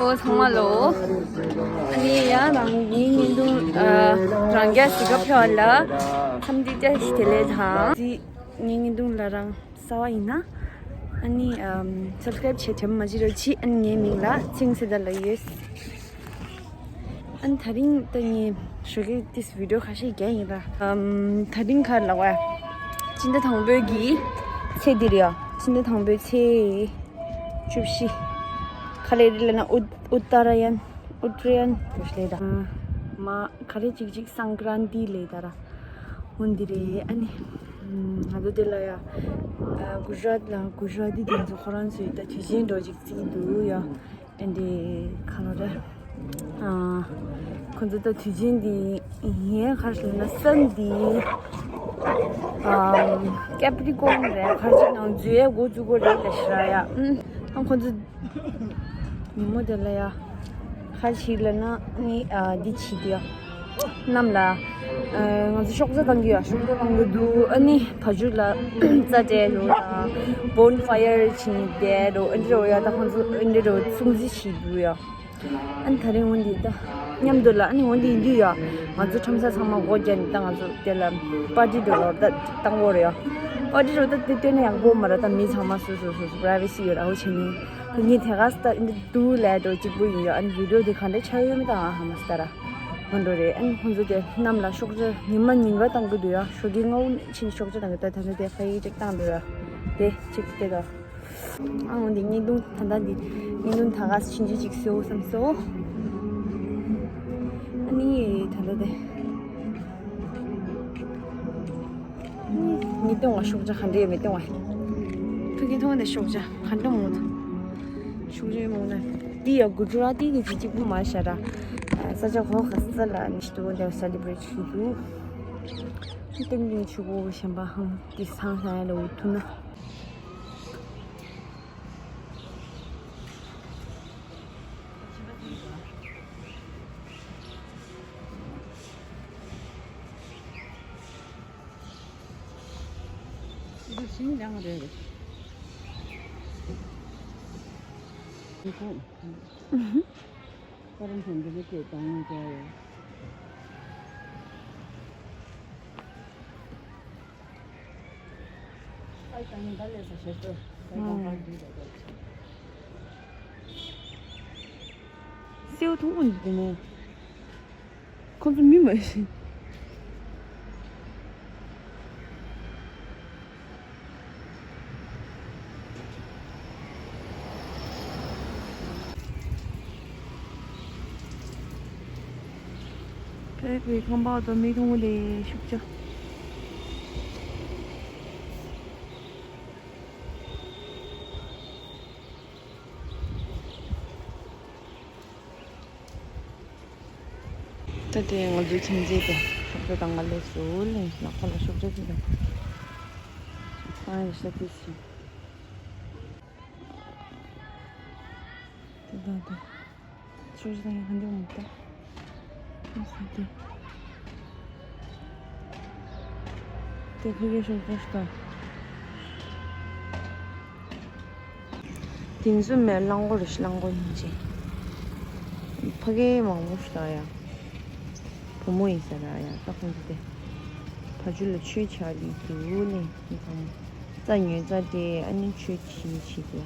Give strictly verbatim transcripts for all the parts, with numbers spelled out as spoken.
ཨོ་ཚང་མ་ལོ། ཨ་ནི་ཡ་རང་ངའི་བརྙན་ཐུང་ཨ་རང་རྒྱལ་གཟིགས་སྐབས་ཕེབས་པ་ལ་འཚམས་འདྲི་བཀྲ་ཤིས་བདེ་ལེགས་དང་། འདི་ངའི་བརྙན་ཐུང་ལ་རང་གསར་པ་ཡིན་ན་ཨ་ནི་ཨམ་སབ་སི་ཀ་རེབ་བྱེད་དྲན་མ་བརྗེད་རོགས་གྱིས། ཨ་ནི་ངའི་མིང་ལ་ཚེ་རིང་ཟེར་ད་ལ་ཡོད། ཨ་ནི་དེ་རིང་ད་ངས་ཞོགས་ཀས་ཏིས་བི་ཌིའོ་ཁ་ཤས་རྒྱག་ཡིན་ར། ཨམ་དེ་རིང་ག་རེ་ལབ་དགོས། སྤྱི་ཟླ་དང་པོའི་གི་ཚེས་འདི་རེད་ཡ། སྤྱི་ཟླ་དང་པོའི་ཚེས་བཅུ་བཞི། ག་རེ་རེད་ལབ་ན་ཨུ་ཨུ་ཏ་ར་ཡན། ཨུ་ཏ་ར་ཡན་ག་རེ་ལབ་ད། མ་ག་རེ་ཅིག་ཅིག་སང་ཀྲན་ཏི་ལབ་ད་ར། འོ་འདི་རེད། ཨ་ནི་ང་ཚོ་དེ་ལ་ཡ་ཨ་གུ་ཇ་རཱཏ་ལ་གུ་ཇ་རཱ་ཏི་དེ་ཚོ་ཁོ་རང་ཚོའི་ད་དུས་ཆེན་འདྲ་ཅིག་བརྩིས་འདུག་ཡ། ཨ་འདི་ག་ལོ་རེད། ཨ་ཁོ་ཚོ་ད་དུས་ཆེན་འདི་ངའི་ཁར་ལ་ན་སན་འདི་ཨ་ཀེབ་རི་ཀོན་རེད། ཁར་ཅིག་ནང་འཛུལ་ཡས་འགོ་བཙུགས་དགོས་རེད་ལབ་ཤག་ཡ། ཨ་ཁོ་ཚོ་ཉིན་མོ་དེ་ལ་ཡ་ཁ་ཅིག་ལ་ན་ནི་ཨ་འདི་བྱེད་དུས་ཡ། གནམ་ལ་ཨ་ང་ཚོ་ཤོག་བྱ་བཏང་གི་ཡ། ཤོག་བྱ་བཏང་གི་འདུག་ཨ་ནི་བ་ཕྱུགས་ལ་རྩྭ་སྤྲད་རོགས་དང་། བོན་ཕ་ཡར་བྱིན་བསྡད་རོགས། ཨ་འདི་རོགས་ཡ། ད་ཁོང་ཚོ་ཨ་འདི་རོགས་སྲུང་བརྩི་བྱེད་འདུག་ཡ། ཨ་ནི་དེ་རིང་འོ་འདི་ད་མཉམ་དུ་ལ་ཨ་ནི་འོ་འདི་ཡིན་དུས་ཡ། ང་ཚོ་ཁྲོམ་ས་ཚང་མ་སྒོ་བརྒྱབ་ནས་ད་ང་ཚོ་དེ་ལ་པར་ཊི་འགྲོ་ལོར་ད་བཏང་གོ་རེད་ཡ། པར་ཊི་འགྲོ་ད་དེ་སྟོན་ན་ཡག་པོ་མ་རེད། ད་མི་ཚང་མ་སོ་སོ་སོ་སོ་པ་རའི་ཝེ་སི་ཡོད་ར། འོ་བྱས་ནས་ད་ངས་དེ་ག་ས་ད་འདི་འདུག་ལས་འགྲོ་གཅིག་པུ་ཡིན་ཡ། ཨ་ནི་བི་ཌིའོ་དེ་ག་འདྲ་ཆགས་ཡོད་མེད་ད་ང་ཧ་མ་སི་ད་ར། ཧོན་འགྲོ་རེད། ཨ་ནི་ཁོང་ཚོ་དེ་གནམ་ལ་ཤོག་བྱ་ཉི་མ་ཉིན་ག་བཏང་གི་འདུག་ཡ། ཞོགས་ཀའི་སྔ་པོ་ནས་ཕྱིན་ཤོག་བྱ་བཏང་གི། ད་ད་ནི་དེ་ཕ་ཡི་ཅིག་བཏང་འདུག་ཡ། དེ་ཅིག་དེ་ད། ཨ་འོ་འདི་བརྙན་ཐུང་ད་ལྟ་འདི་བརྙན་ཐུང་ད་ག་ཕྱིན་ཅི་ཅིག་བཟོ་བསམ་སོང་། ཨ་ནི་ད་ལྟ་དེ་ཨ་ནི་མི་གཏོང་བ། ཤོག་བྱ་ག་འདྲ་ཡོད་མི་གཏོང་བ། ཕ་གི་མཐོང་ནས་ཤོག་བྱ་ག་འདྲ་མོ་འདུག་ཤོག་བྱ་མོ་ན་འདི་ཡ་གུ་ཇུ་རཱ་ཏི་གི་ཅིག་ཅིག་པུ་མ་ཤ་ར། ས་ཆ་གོ་ཁ་ས་ལ་ནི་ཤི་ཏུ་འདྲ་སེ་ལི་བྲེཊ་ཞུ་འདུག་ཏིང་ཏིང་ཆུ་གོ་གཞན་པ་ཧང་དེ་སང་ས་ཡ་ལ་འུ་ཐུ་ན། སེའུ་མཐོང་གི་འདུག་ནས། ཁོ་ཚོ་མི་མ་ཤེས། བོད་པའི་ཁང་པ་དང་མི་མཐོང་ལས་ཤུགས་ཆེ། ད་དེ་ང་ཚོའི་ཁྱིམ་མཚེས་དེ་ཤོག་བྱ་དང་ང་ལས་སུ་ལེན་ནག་པ་ལ་ཤོག་བྱ་དེ་དང་། ཨ་ཡ་ཤ་དེ་སི། དེ་དང་དེ། ཤོག་བྱ་དང་ཡང་ཧན་དེ་འོང་ད། ཨ་སི་དེ། དེ་ཕི་གེ་ཤོག་བྱ་ཤ་དང་། དེང་སང་མེད་གླང་མགོ་རེད་ཤག་གླང་མགོ་ཡིན་ཅེ། ཕ་གི་མང་པོ་ཞིག་ད་ཡ། བུ་མོ་ཡིན་ས་ར་ཡ། ད་ཁོང་ཚོ་དེ་བ་ཕྱུགས་ལ་ཆོས་བྱ་ལི་འདུག་ལེ། མི་ཚང་མ་རྩྭ་ཉོས་རྩྭ་སྤྲད། ཨ་ནི་ཆོས་བྱེད་བྱེད་དེ།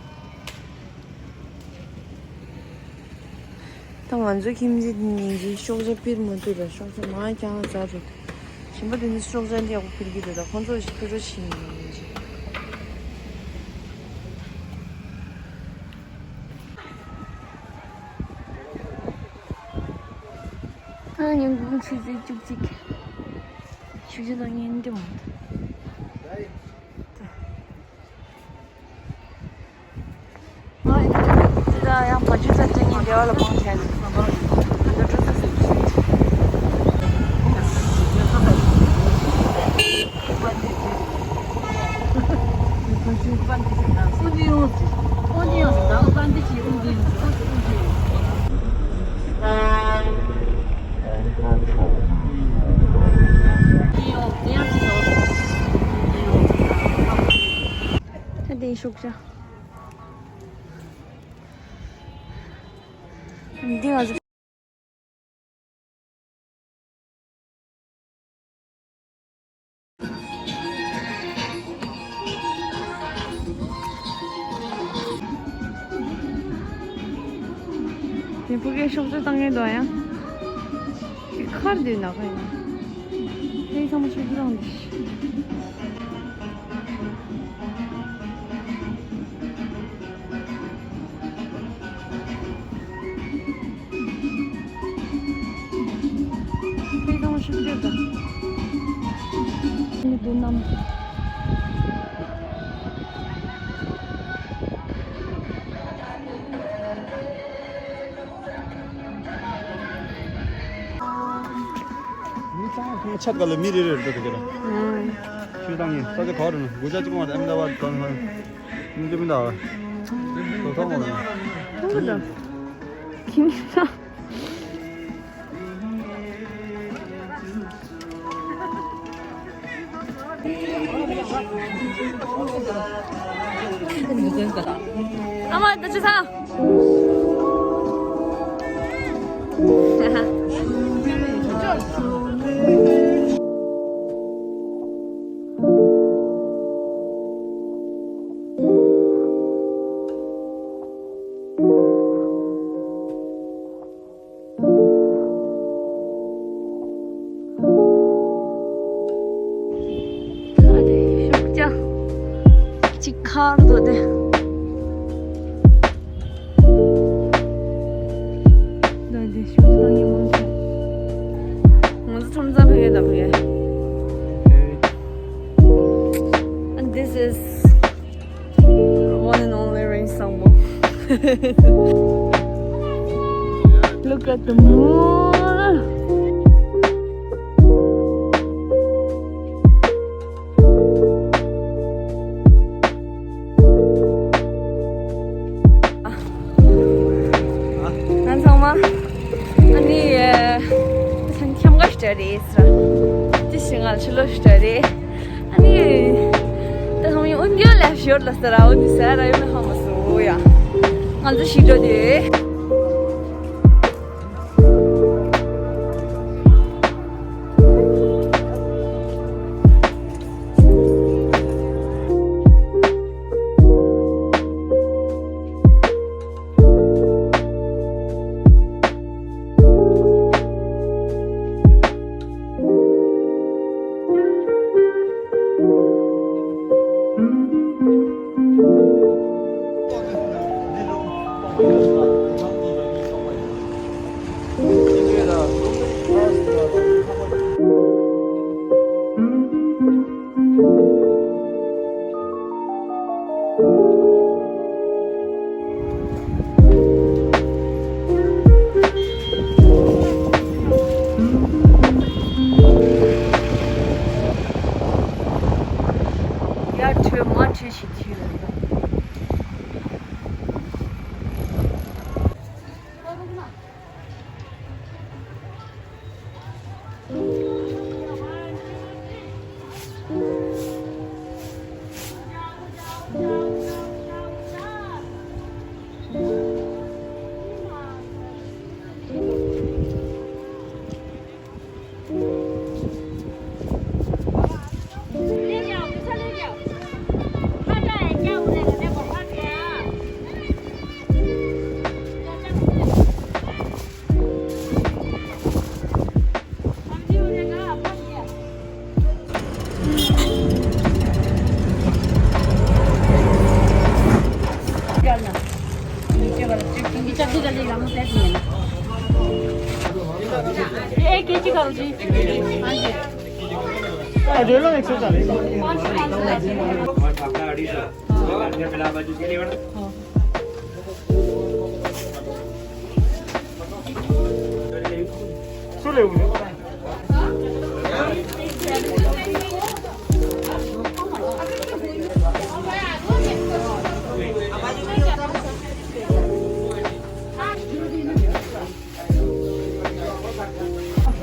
ད་ང་ཚོའི་ཁྱིམ་མཚེས་དེ་ཉིན་གྱི་ཤོག་བྱ་ཕིར་མ་ཐུབ་ལ་ཤོག་བྱ་མ་རྐྱང་རྩ་རུ། གཞན་པ་དེ་ཚོ་ཤོག་བྱ་འདི་ཡག་པོ་ཕུལ་གྱི་འདུག་ད་ཁོང་ཚོ་ཞིག་ཕུལ་རོགས་བྱེད་ཡིན་ཅིག་ཨ་ཉིན་གུང་ཆུ་ཚོད་བཅུ་གཅིག་ཆུ་ཚོད་དང་ཉིན་དེ་མ་འདུག་ད་ཡང་བ་ཕྱུགས་ས་སྟེང་གི་ལེ་བ་ལ་མང་ཆེ་ནི་ང་ཚོ་འགྲོ་ས་ཟེར་གྱི་ད་དེ་ཤུགས་ཆེ། འདི་ང་ཚོ། དེ་ཕ་གིའི་ཤོག་བྱ་བཏང་མཁན་འདུག་ཡ། དེ་ཁར་འདུག་ན་ཁ་ཡིན། དེ་ཚང་མ་ཤོག་བྱ་བཏང་འདུག་ཁྱེད་རང་ཤུགས་ལྡན་དང་། ཁྱེད་མདུན་ནམ། མི་ཚང་མ་ཆ་ག་ལ་མི་རེ་རེ་རེ་འགྲོ་འདུག་གི་ར། ཤུལ་བཏང་ཡིན། ས་ཆ་ག་རེ་ན་དགུ་ཆ་གཅིག་པ་ཨེམ་ད་བ་གང་ན་མི་འདྲ་མི་འདྲ་བ། ཐོག་ཐོག་མ་ལ། ཐུག་གི་འདུག་ཁྱིམ་ས། ཨ་མ་ད་ཅི་ས། ཤོག་བྱ་གཅིག་ཁར་འདུག་སྟེ། ད་འདི་ཤོག་བྱ་ཡིན་མང་ཆེ། ང་ཚོ་ཁྲོམ་ཚང་ཕ་གི་དང་ཕ་གི། And this is one and only Rain Sangmo. Look at the moon. ང་ཚང་མ་ཨ་ནི་ཨ་ཚང་འཁྱམ་ག་ཞིག་རེད་ཟེར། དེ་བཞིན་ང་ཕྱི་ལོགས་ཞིག་རེད། ཨ་ནི། ད་ཁོང་ཡང་ཨུན་རྒྱན་ལ་ཞོར་ལ་ས་ར་ཨུན་ས་ར་ཡོད་ན་ཧ་མ་སོ་ཡ། ང་ཚོ་ཞིག་འགྲོ་དེ། ཡར་ཁྲོད་མར་ཁྲོད་ཞིག་ཁྱེར་ཡོད། एक केजी करो जी। हाँ जी। अरे लो, एक सौ चालीस। पाँच सौ, पाँच सौ।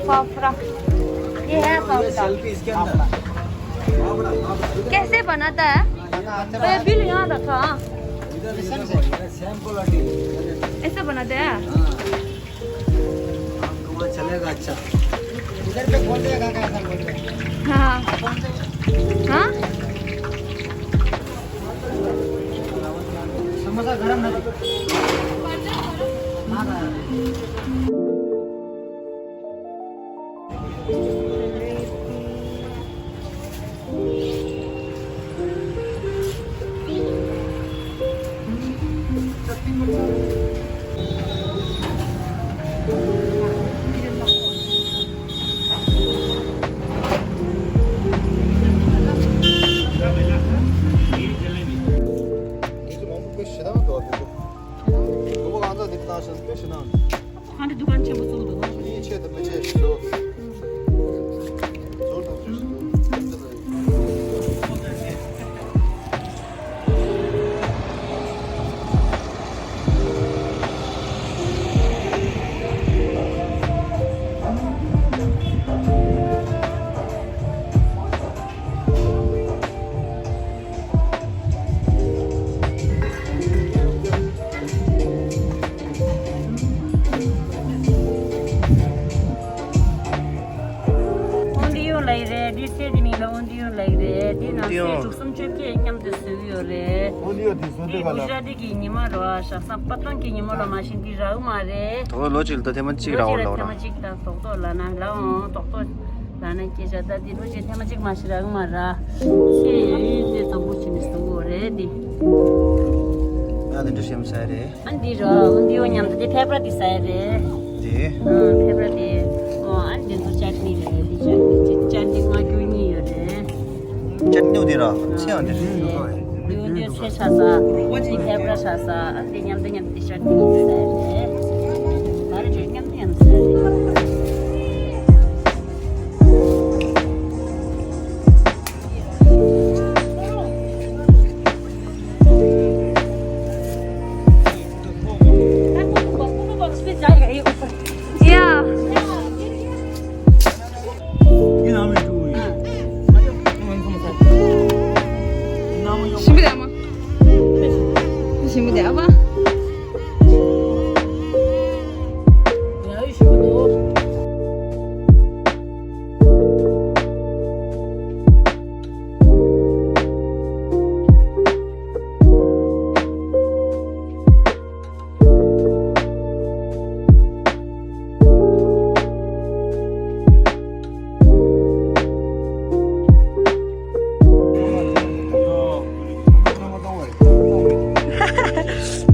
फाफड़ा। ये है फाफड़ा। कैसे बनाता है? तो ये बिल यहाँ रखा। ऐसे बनाते हैं? अच्छा। इधर पे खोल देगा क्या, ऐसा खोल देगा? हाँ। हाँ? समोसा गरम ना। ཁོང་གི་འདུ་ཁང་ཆེན་པོ་བཙུགས་འདུག་ངའི་ཆེད་དུ་མི་ཆེད་ཞིག་འདུག་ཟོར་དང་ཆུ་ཞིག་འདུག་འོན་ཏེ་ཡོང་ལ་ཡི་རེད། འདི་སེ་འདི་མིང་ལ་འོན་ཏེ་ཡོང་ལ་ཡི་རེད། འདི་ནང་སེ་དྲུག་གསུམ་བཅོ་བརྒྱད་མཉམ་དུ་བཟོས་ཡོད་རེད། འོན་ཏེ་ཡོད་དེ་བཟོ་འདི་དུས་ག་ལ། གུ་ཇ་ར་ཏི་གི་ཉི་མ་རེད་བ། ཤག་སང་པ་ཏོང་གི་ཉི་མ་ལ་མ་ཤིན་འདི་རག་མ་རེད། དོ་ལོ་གཅིག་ལ་ད་ཐེངས་མ་གཅིག་རག་བ་ལ་འོ་ལོ་གཅིག་ལ་ཐེངས་མ་གཅིག་ད་ཏོག་ཏོག་ལ་ན་ལ་འོང་ཏོག་ཏོག་ལ་ན་སྐད་ཆ་ད་འདི་ལོ་གཅིག་ཐེངས་མ་གཅིག་མ་ཤི་རག་མ་ར། ཤེས་ཡིན་དེ་དོག་པོ་བྱིན་ནས་སུ་འོ་རེད་འདི། ང་དེ་འདྲ་ཞེམ་ས་རེད། ཨ་འདི་རོ་འདི་འོ་མཉམ་དུ་དེ་ཕེབས་ར་དེ་ས་རེད། དེ། ཨ་ཕེབས་ར་དེ། འོ་ཨ་འདི་ཚོ་ཅར་ནི་རེད། འདི་ཅར་ནི་ཅར་ནི་ང་རྒྱུ་གཉིས་ཡོད་རེད། ཅར་ནི་འདི་ར་ཚེ་ཡང་འདི་རེད། འདི་འདི་ཚེ་ཆ་ས། འདི་ཕེབས་ར་ཆ་ས། ཨ་འདི་མཉམ་དུ་མཉམ་དུ་དེ་ཅར་ནི་ས་རེད། ང་ར་ཅོ་མཉམ་དུ་མཉམ་དུ་ས་རེད།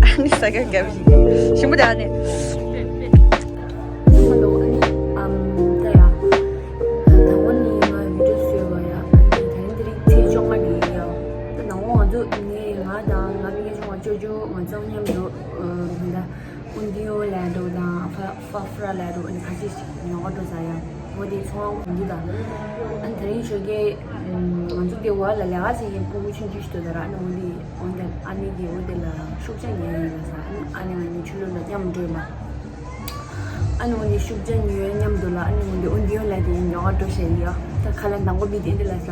ཨ་ནི་ས་ག་ག་ཞིམ་པོ་དེ་ཨ་ནི། ཧ་ལོ། ཨ་ནི་ཨམ་ད་ཡ། ད་འོ་ནི་ང་བི་ཌིའོ་བཟོས་པ་ཡ། ཨ་ནི་ད་རིང་དེ་རིང་ཚེས་བཅོ་ལྔ་རེད་ཡ། ད་ནང་འོ་ང་ཚོ་ངས་ང་དང་ང་བི་ངའི་ཆུང་བ་ཅོ་ཅོ་ང་ཚོ་མཉམ་དུ་ཨ་ད་ཨུན་དི་ཡོ་ལ་འགྲོ་དང་ཕ་ཕ་ཕ་ར་ལ་འགྲོ་ཨ་ནི་ཁ་ཅིག་ཉོ་ག་འགྲོ་ས་ཡ། འོ་དེ་ཚོང་དབང་གོང་འདི་དང་། ཨ་ནི་ད་རིང་ཞོགས་ཀས་ང་ཚོ་དེ་བ་ལ་ལས་ཀ་བྱེད་མཁན་སྤུ་གུ་ཆུང་ཆུང་ཞིག་འདུག་ད་ར། ཨ་ནི་འོ་དེ་འོ་དེ་ཨ་ནི་གིས་འོ་དེ་ལ་ཤུགས་ཆ་ཉོས་ཡིན་ལ་ས། ཨ་ནི་ཨ་ནི་ང་གཉིས་ཆུ་ལོག་ལ་མཉམ་འགྲོ་ལ། ཨ་ནི་འོ་ནི་ཤུགས་ཆ་ཉོས་མཉམ་དུ་ལ། ཨ་ནི་འོ་ནི་འོ་འདི་ཡོད་ལ་དེ་ཉོ་ག་འགྲོ་བྱས་ཡོད། ད་ཁ་ལ་འདང་པོ་མི་དེ་འདི་ལ་ས།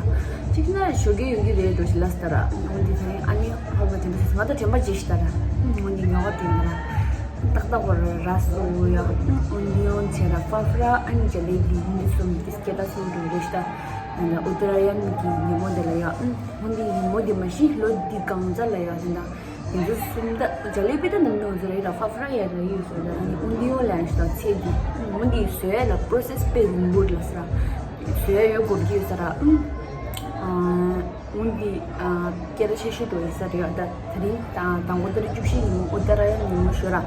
གཅིག་ན་ཞོགས་ཀས་ཡོང་གི་རེད་འགྲོ་ཞིག་ལ་ས་ད་ར། ཨ་ནི་འོ་འདི་ད་རིང་ཨ་ནི་ཧོ་ག་དེ་འདི་ས་ང་ད་དྲན་པ་བརྗེད་ཤི་ད་ར། ཨ་ནི་འོ་འདི་ཉོ་ག་འགྲོ་ཡིན་ད་ར། ཏག་ཏག་བར་ར་སོ་ཡ། ཨོ་ནི་ཡོན་ཆེ་ར་ཕ་ཕ་ར་ཨ་ནི་ཇ་ལེ་བི་ཧིན་དི་སོམ་དི་སྐད་ད་སོ་རུ་རེ་ཤ་ད། ཨ་ནི་ཨུ་ཏ་ར་ཡན་གི་ཉིན་མོ་དེ་ལ་ཡ། ཨོ་ནི་ཉིན་མོ་དེ་མ་གཞི་ལོ་འདི་གང་ཚ་ལ་ཡ་དེ་འདྲ། ཡིན་ཚུལ་གསུམ་ད་ཇ་ལེ་བི་ད་ནམ་ནོ་ཟེར་ར་ཕ་ཕ་ར་ཡ་ར་ཡོད་ཟེར་ར། ཨོ་ནི་ཡོན་ལ་ཡ་ཤ་ད་ཚེ་གི་ཨོ་ནི་བཟོ་ཡ་ལ་པྲོ་སེ་སི་དཔེ་རིང་པོ་ལ་ཟེར་ར། བཟོ་ཡ་ཡོད་དགོས་ཀྱི་ཡོད་ཟེར་ར། ཨ། འོན་ཏེ། ཨ། སྐད་གྲགས་ཆེ་ཤོས་དེ་ཡིན་ས་རེད། ད་དེ་རིང་དང་དང་པོ་ཏ་རིག་བཅུ་བཞི་ཉིན་མོ་ཨུ་ཏ་ར་ཡན་ཉིན་མོ་ཞོར་ར།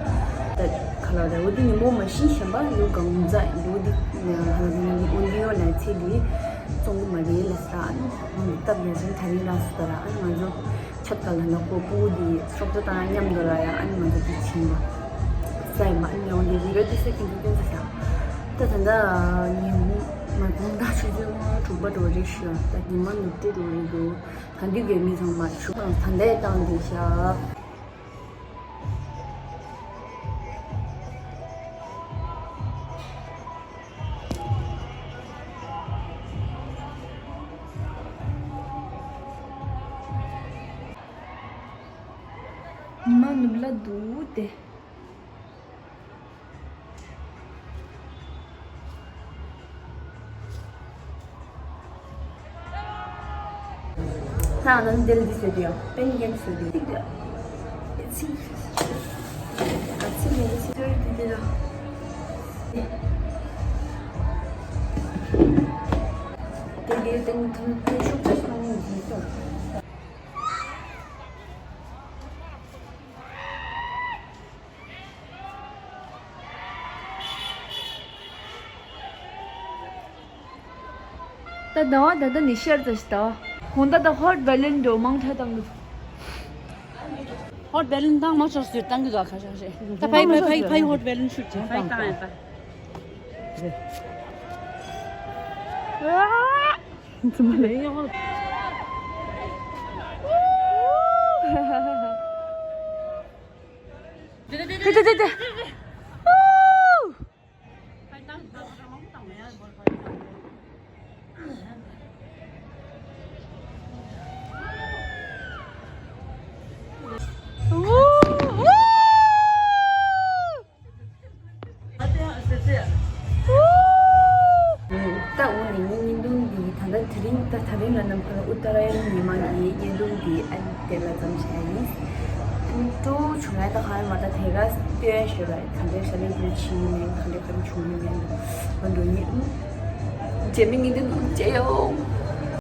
ད་ག་ལ་རེད། འོ་དེ་ཉིན་མོ་མ་གཞི་གཞན་པ་ལོ་གང་ཚ་ལོ་དེ་ཧ་ལ་དེ་ནང་གི་འོན་ཏེ་ཡོད་ན་ཚེ་འདི་བཙོང་གི་མ་རེད་ལ་ས། སྟབས་ཡག་ཅིང་ད་རིང་ར་སུ་ད་ར། ཨ་ནི་ང་ཚོ་ཆབ་ཁ་ལ་ན་ཁོ་སྤུ་གུ་དེ་ཤོག་ཁྲ་དང་མཉམ་དུ་ལ་ཡ། ཨ་ནི་ང་ཚོ་དེ་ཕྱིན་པ་ས་ཡིན་པ། ཨ་ནི་འོན་ཏེ་རི་ར་དེ་ས་ཀིན་དུ་སྟོན་ས་ས། ད་ད་ད་ཉིན་མོ་མ་དགོང་དག་ཆུ་ཚོད་ལྔ་དྲུག་པ་འགྲོ་རེད་ཤག་ད་ཉི་མ་ནུབ་འགྲོ་འགྲོ་རེད་འདུག་ད་འདི་གའི་མི་ཚང་མ་ཞུ་དང་ད་ལྟའི་བཏང་འདི་ཤག་ཉི་མ་ནུབ་ལ་འདུག་སྟེ། ད་ང་ཚོ་འདི་ལ་འདི་བཟོས་དུས་ཡང་པན་ཀེག་བཟོས་དུས་ཏིག་ཏིག་ཨ་ཙི། ཨ་ཙི་མེད་ཙི་ཏོའི་འདི་འདི་ལ། དེ་འདིའི་སྟེང་དུ་ཤུགས་ཆེ་སོང་ཡིན་ཏོ། ད་ཟླ་བ་ད་ལྟ་ནི་ཤར་ཙམ་ཞིག་ད། ཧོན་ད་ད་ཧོཊ་བེ་ལན་འགྲོ་མང་ཁྲ་བཏང་གི། ཧོཊ་བེ་ལན་བཏང་མ་ཆོག་ཟེར་བཏང་གི་འདུག་ཁ་ཤག་ཤེ། ད་ཕའི་ཕའི་ཕའི་ཕའི་ཧོཊ་བེ་ལན་ཤུགས་ཆེ་བཏང་བཏང་ཡ་ད། ཚུམ་ལེ་ཡོང་། དེ་དེ་དེ་དེ། ད་འོ་ནས་ངའི་བརྙན་ཐུང་འདི་ད་ལྟ་དེ་རིང་ད་དེ་རིང་ལ་ནམ་མཁའ་ལ་ཨུ་ཏ་ར་ཡན་ཉི་མ་ཡི་བརྙན་ཐུང་འདི་ཨ་ནི་དེ་ལ་ཙམ་བྱས་ཡིན། ཀྲུའུ་བྱུང་ཡ་ད་ག་ཡ་མ་ད་དེ་ག་སྟོན་ཞོར་ལ་ག་འདྲའི་ཤ་ལེ་ཀྲུའུ་ཕྱིན་ཡིན་མིན་ག་འདྲའི་ག་རེ་བྱུང་ཡིན་མིན་ང་འགྲོ་ཉིན་རྗེས་མའི་བརྙན་ཐུང་མཇལ་ཡོང་།